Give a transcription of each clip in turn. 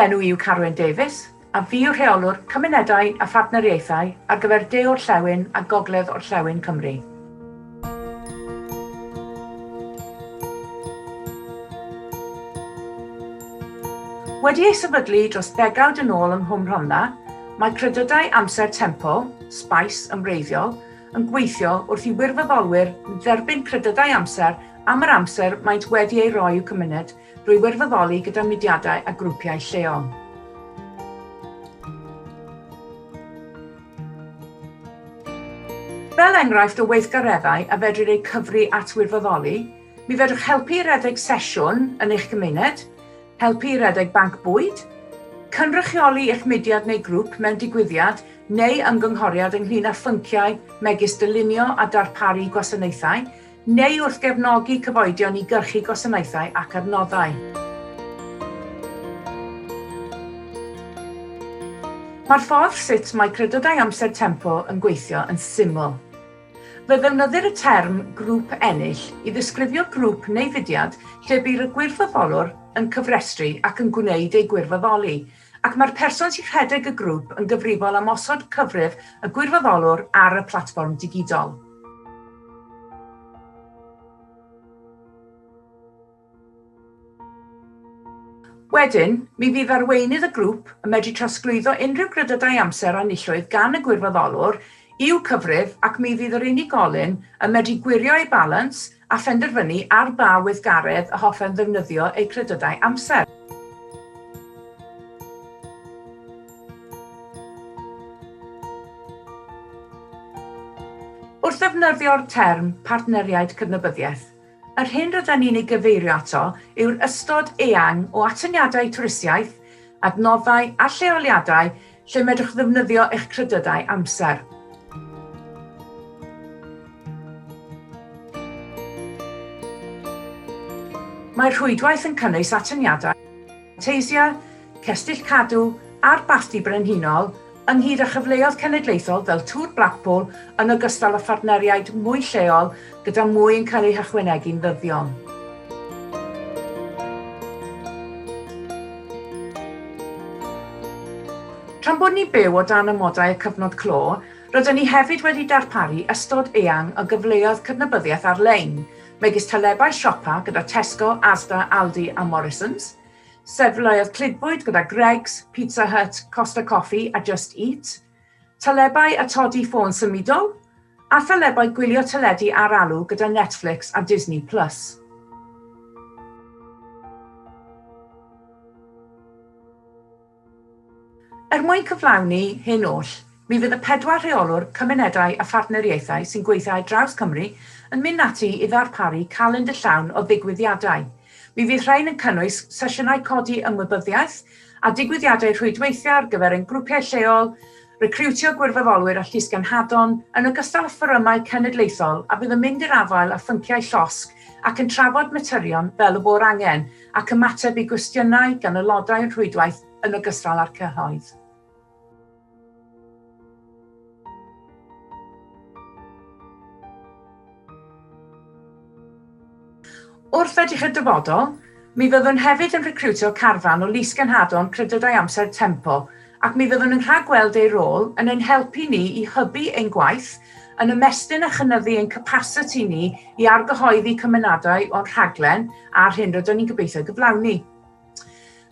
enw i yw Carwyn Davies, a fi yw rheolwr Cymunedau a Phartneriaethau ar gyfer De Orllewin a Gogledd Orllewin Cymru. Wedi ei sefydlu dros ddegawd yn ôl yng Nghwm Rhondda, mae Credydau Amser Tempo, Spice yn wreiddiol, yn gweithio wrth i wirfoddolwyr dderbyn credydau amser am yr amser maent wedi ei roi i'w cymuned drwy wirfoddoli gyda mudiadau a grwpiau lleol. Fel enghraifft o weithgareddau a fedrir eu cyfri at wirfoddoli, mi fedrwch helpu i redeg sesiwn yn eich cymuned, helpu i redeg banc bwyd, cynrychioli eich mudiad neu grŵp mewn digwyddiad neu ymgynghoriad ynglŷn â phynciau megis dylunio a darparu gwasanaethau, neu wrth gefnogi cyfoedion i gyrchu gwasanaethau ac adnoddau. Mae'r ffordd sut mae Credydau Amser Tempo yn gweithio yn syml. Fe ddefnyddir y term 'grŵp ennill' i ddisgrifio grŵp neu fudiad lle bydd y gwirfoddolwr yn cyfrestru ac yn gwneud eu gwirfoddoli, ac mae'r person sy'n rhedeg y grŵp yn gyfrifol am osod cyfrif y gwirfoddolwr ar y platfform digidol. Wedyn, mi fydd arweinydd y grŵp yn medru trosglwyddo unrhyw gredydau amser a enillwyd gan y gwirfoddolwr i'w cyfrif ac mi fydd yr unigolyn yn medru gwirio ei balans a phenderfynu ar ba weithgaredd y hoffem ddefnyddio eu credydau amser. Wrth ddefnyddio'r term 'partneriaid cydnabyddiaeth', Yr hyn rydan ni'n ei gyfeirio ato yw'r ystod eang o atyniadau twristiaeth, adnoddau a lleoliadau lle medrwch ddefnyddio eich credydau amser. Mae'r rhwydwaith yn cynnwys atyniadau Teisia, Cestyll Cadw a'r Bathdy Brenhinol, ynghyd â chyfleoedd cenedlaethol fel Tŵr Blackpool yn ogystal â phartneriaid mwy lleol gyda mwy yn cael eu hychwanegu'n ddyddiol. Tra'n bod ni'n byw o dan amodau y cyfnod clo, rydyn ni hefyd wedi darparu ystod eang o gyfleoedd cydnabyddiaeth ar-lein, megis talebau siopa gyda Tesco, Asda, Aldi a Morrisons, Sefleoedd cludbwyd gyda Greggs, Pizza Hut, Costa Coffee a Just Eat, talebau atodi ffôn symudol, a thalebau gwylio teledu ar alw gyda Netflix a Disney Plus. Er mwyn cyflawni hyn oll, mi fydd y pedwar rheolwr cymunedau a phartneriaethau sy'n gweithio ar draws Cymru yn mynd ati i ddarparu calendr llawn o ddigwyddiadau. Mi fydd rhain yn cynnwys sesiynau codi ymwybyddiaeth a digwyddiadau rhwydweithiau ar gyfer ein grwpiau lleol, recriwtio gwirfoddolwyr a llysgenhadon, yn ogystal â fforymau cenedlaethol a fydd yn mynd i'r afael â phynciau llosg ac yn trafod materion fel y bo'r angen ac ymateb i gwestiynau gan aelodau o'n rhwydwaith yn ogystal â'r cyhoedd. Wrth edrych i'r dyfodol, mi fyddwn hefyd yn recriwtio carfan o lysgenhadon Credydau Amser Tempo ac mi fyddwn yn rhagweld eu rôl yn ein helpu ni i hybu ein gwaith, yn ymestyn a chynyddu ein capasiti ni i argyhoeddi cymunedau o'n rhaglen a'r hyn rydyn ni'n gobeithio ei gyflawni.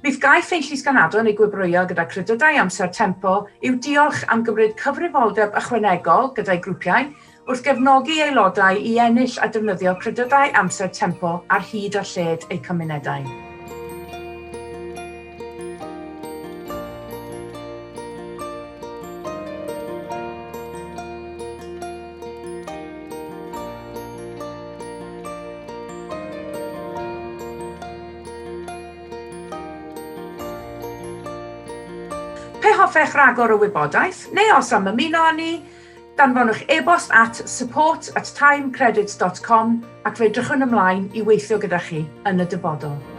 Mi gaiff ein llysgenhadon eu gwobrwyo gyda Credydau Amser Tempo i'w diolch am gymryd cyfrifoldeb ychwanegol gyda'i grwpiau wrth gefnogi aelodau i ennill a defnyddio Credydau Amser Tempo ar hyd a lled eu cymunedau. Pe hoffech ragor o wybodaeth, neu os am ymuno â ni, danfonwch e-bost at support at timecredits dot com ac fe edrychwn ymlaen i weithio gyda chi yn y dyfodol.